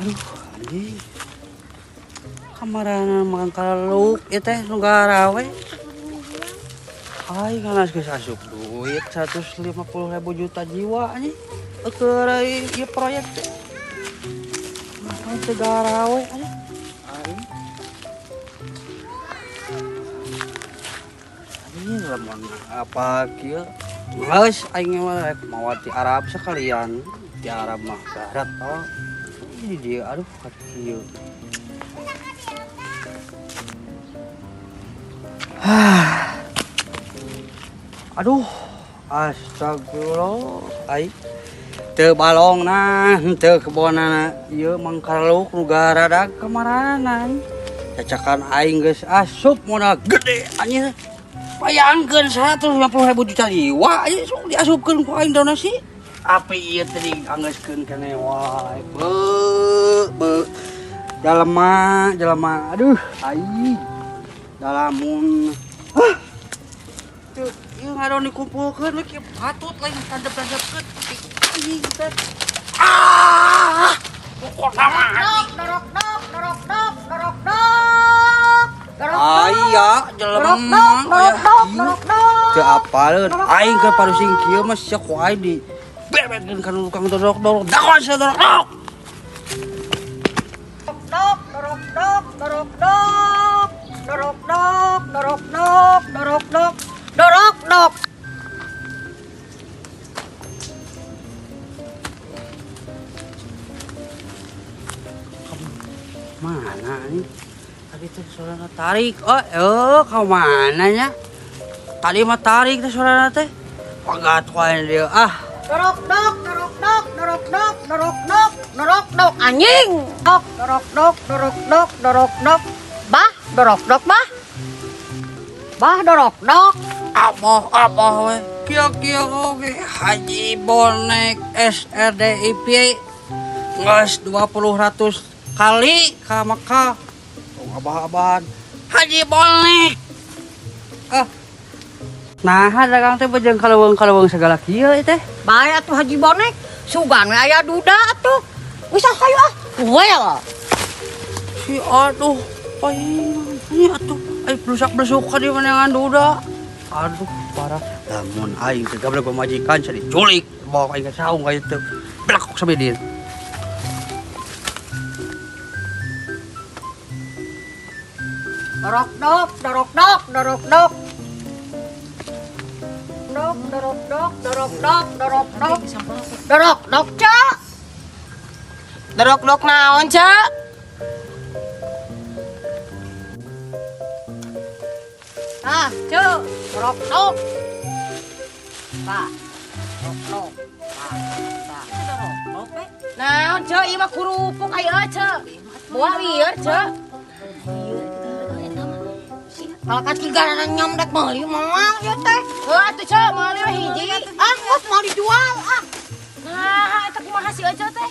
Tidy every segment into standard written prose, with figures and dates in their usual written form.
Aduh, anjing. Kamarana makan kaluk ieu teh nu garawe. Aing nganas geus asup duit 150.000 juta jiwa anjing. Keur ieu proyek teh. Makan teu garawe anjing. Aing. Anjing lamun apa kieu. Geus aing mah rek mawa ti Arab sekalian. Di Arab mah barat oh. Ini dia aduh kieu. Aduh, astagfirullah, ai teu balongna, teu kebonana, ieu mangkarluk nu garadag kamarana. Cacakan aing geus asup modal gede anjir. Bayangkeun 150.000 juta jiwa ieu sok diasupkeun ku aing donasi. Api ieu teh dianggeuskeun keneh wae. Be be jalema jalema aduh aing dalamun. Hah. Tuh, ieu ngadon dikumpulkeun we kieu patut lain tandep-tandepkeun. Anjing teh. Ah! Pokona mah anjing. Dorok dok, dorok dok, dorok dok. Dorok dok. Aya jelema. Dorok dok, dorok dok. Teu apaleun aing keur parusing kieu mah sia ku aing di bebetkeun ka tukang dorok-dorok. Dakon sia dorok-dorok. Dok, dorok dok, dorok dok. Dorok dok, dorok dok, dorok dok. Dorok dok. Mana nih? Tadi tuh suarana tarik. Oh, kau mana nya? Tadi mah tarik teh suarana teh. Pagat wae dia. Ah. Dorok dok, dorok dok, dorok dok, dorok dok, dorok dok anjing. Dok, dorok dok, dorok dok, dorok dok. Bah, dorok dok bah. Bah, dorok dok. Aboh, aboh we. Kieu-kieu oge Haji Bonek SRDIP geus 20 kali ka Mekah. Tong abah-abahan Haji Bonek. Ah. Nah, dagang teh bejeng kaleuweung-kaleuweung segala kieu ieu teh. Bae atuh Haji Bonek, sugan we aya duda atuh. Wis ah hayu ah. Well. Si aduh, paingan ini atuh. Ai blusak-blusuk ka di manengan duda. Aduh, parah. Lamun aing teh gablek pamajikan sia diculik, bawa aing ka saung ka itu. Blekok sampe dieu. Dorok dok, dorok dok, dorok dok. Dok, dorok dok, dorok dok, dorok dok. Dorok dok, Cak. Dorok dok naon, Cak? Ah, Cak, dorok dok. Pak, dorok dok. Pak, pak. Dorok dok, eh. Naon, Cak? Ieu mah kurupuk aya, Cak. Boa lieur, Cak. Kalau katiga nyam dek meuli moal ieu teh. Heuh atuh Cak, meuli we hiji. Ah, geus mau dijual ah. Nah, eta kumaha si Ece teh?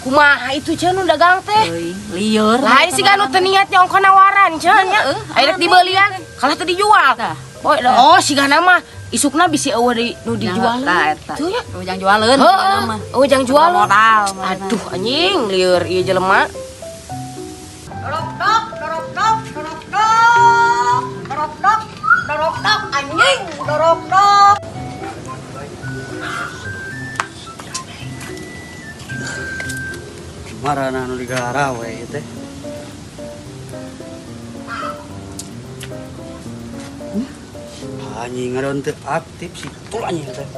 Kumaha itu Cak nu dagang teh? Euy, lieur. Lain sih nu teu niat nyong kana waran Cak nya. Heeh, Aya rek dibeulian, kalah teu dijual. Tah. Boy, oh sigana mah isukna bisi eueuh di nu dijual. Tah eta. Tuh ya. Eueuh jang jualeun Heeh, mah. eueuh jang jualeun. Modal. Aduh anjing lieur ieu jelema. Dorok dok, dorok dok, dorok dok. Dorok dok, dorok dok anjing, dorok dok. Marana nu digarawe ieu teh. Anjing ngadon teu aktif si tul anjing teh.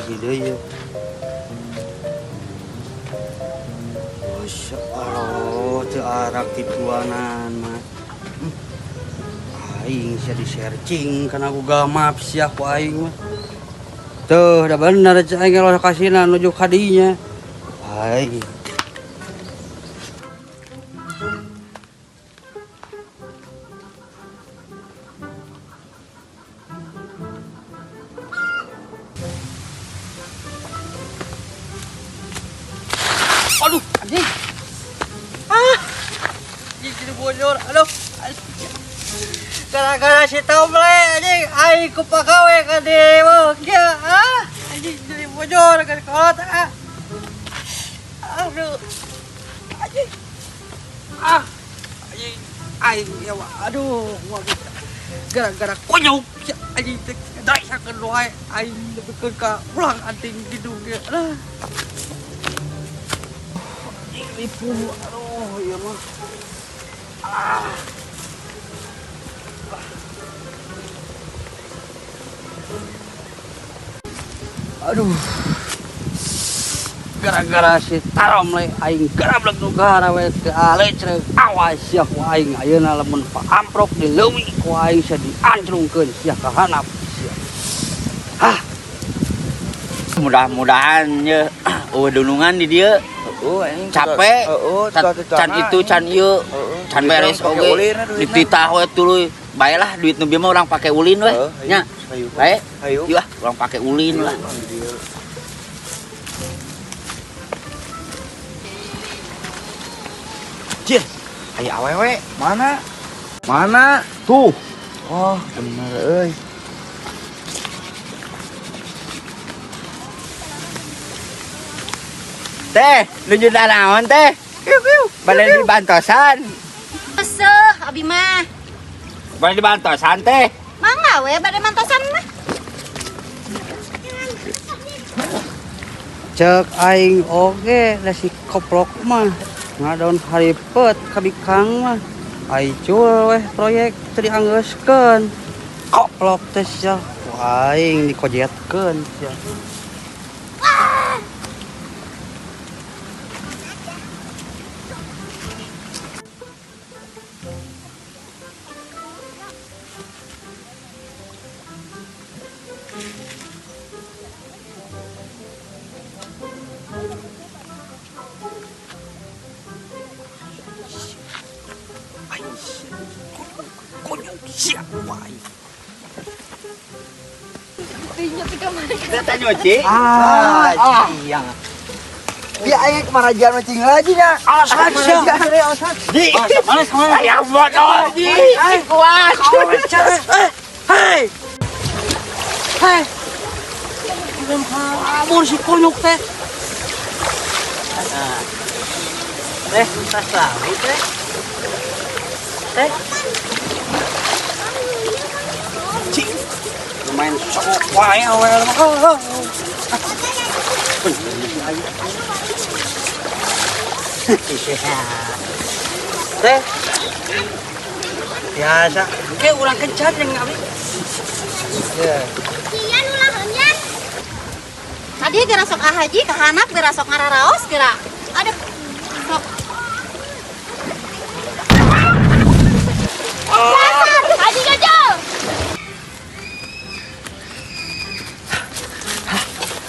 Hiji deui ieu. Masya Allah, teu arak tituanan mah. Aing sia di searching kana Google Maps sia ku aing mah. Tuh, udah bener cek aing lokasina nuju ka dinya. Aing. Aduh, anjing. Ah. Anjing jadi bocor. Aduh. Gara-gara si Tomle anjing aing ku pagawe ka dewa kieu ah. Anjing jadi bocor ka kolot ah. Aduh. Ah. Anjing aing ya aduh gua bisa. Gara-gara konyol sia anjing teh daesakeun wae aing nepikeun ka ulang anting hidung ge. Aduh. Anjing ripuh aduh ieu mah. Ah. Aduh. Gara-gara si Tarom le aing garablek nu garawe teu alecrek awas sia ku aing ayeuna lamun paamprok di leuwi ku aing sia diancrungkeun sia ka handap sia. Hah. Mudah-mudahan ye eueuh dunungan di dieu. Heeh, anjing. Capek. Heeh, Can itu can ieu. Can beres oge. Dititah we tuluy. Bae lah duit nu bieu mah urang pake ulin we. Nya. Bae. Hayu. Ieu ah urang pake ulin lah. Jir, aya awewe mana? Mana? Tuh. Oh, bener euy. Teh, nuju naon teh? Bade dibantosan. Seuh abi mah. Bade dibantosan teh. Mangga we bade mantosan mah. Cek aing oge da si koplok mah ngadon haripet ka bikang mah. Ai cul weh proyek teu dianggeuskeun. Koplok teh sia ku aing dikojetkeun sia. Teh nyuci. Ah, iya. Dia aing kemarajian mancing lagi nya. Alasan sia. Ji. Ayam bodoh ji. Kuat. Hei. Hei. Kabur si konyok teh. Teh, tas lagi teh. Teh. Cik. Lumayan sok wae awe mah. Teh. Biasa. Ke urang kencan jeung abi. Ya. Kian ulah heunyan. Tadi geura sok ahaji ka handap geura sok ngararaos geura. Aduh. Sok. Dasar, Haji Gajal.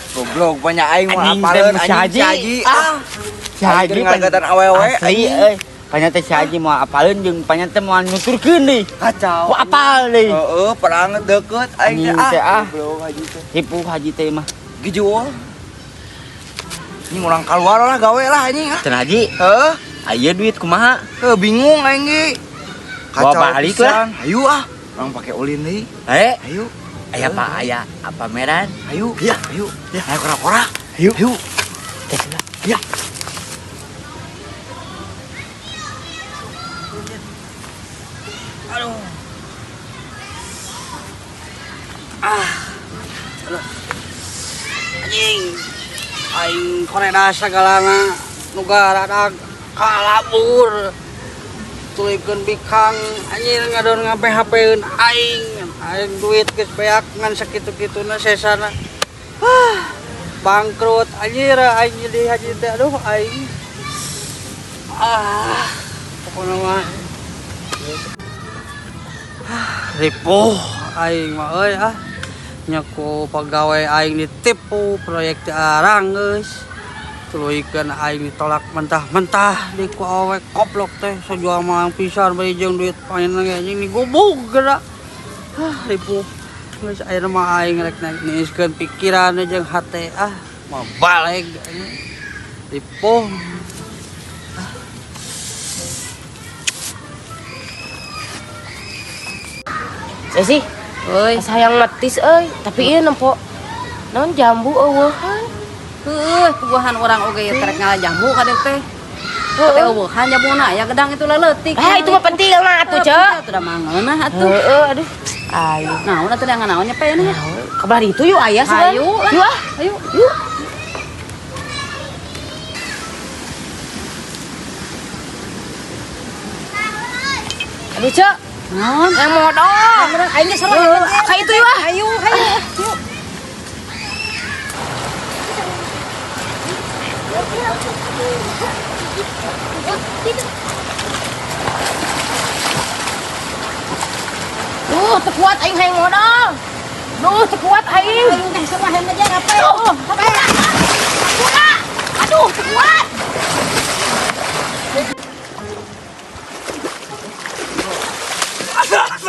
Goblok banyak aing mah Anjing apaleun teh si anjing si Haji. Haji. Ah, Si Haji ngagatan awewe asli euy. Panya teh si Haji moal apaleun jeung panya teh moal nuturkeun deui. Kacau. Ku apal deui. Heeh, perang deket aing Anjing teh ah. Goblok Haji teh. Hipu Haji teh mah. Gijual. Ini urang keluar lah gawe lah anjing ah. Cenah Haji, Heeh, aya duit kumaha? heuh bingung aing ge. Bawa balik lah. pisan. Hayu ah. Urang pake ulin deui. Eh, Hayu. aya apa aya apa meran? Hayu. Iya, hayu. Ya, ayo kora-kora. Hayu. Hayu. Ya. Aduh. Ah. Aduh. Anjing. Aing koreda sagalana nu garadag kalabur. Tuluykeun bikang anjing ngadon nga-PHP-eun aing. Aing duit geus beak ngan sakitu-kituna sesana. Ah, bangkrut anjir aing jadi haji teh aduh aing. Ah, pokona mah ripuh aing mah euy ah. Nya ku pagawe aing ditipu proyek teh arang geus. Tuluykeun aing ditolak mentah-mentah di ku awewe koplok teh sajual malang pisan bari jeung duit panen ge anjing digubug geura. Ah, ripuh. Geus ayeuna mah aing rek niiskeun pikiran jeung hate ah mah baleg anjing. Ripuh. Sih, Euy. sayang metis euy, tapi ieu nempo naon jambu eueuhan. Heueuh, puguhan urang oge ieu terek ngala jambu ka dieu teh. Teh eueuhan jabuna aya gedang itu leutik. Ah, itu mah penting mah atuh, Ceu. Atuh da mangeunah atuh. Heeh, aduh. Ayo. Naon atuh yang naon nya pe nya? Kabar itu yuk aya sugan. Hayu lah. Yuk ah. Ayo. Yuk. Aduh, Ceu. Naon? Yang modal. Aing geus salah. Kayak itu yuk ah. Ayo, ayo. Yuk. Duh, teu kuat aing hayang modal. Duh, teu kuat aing. Ayo teh serahan aja ngapain? Aduh, kuat. Aduh, teu kuat.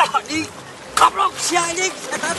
Anjing, goblok sia anjing. Setan.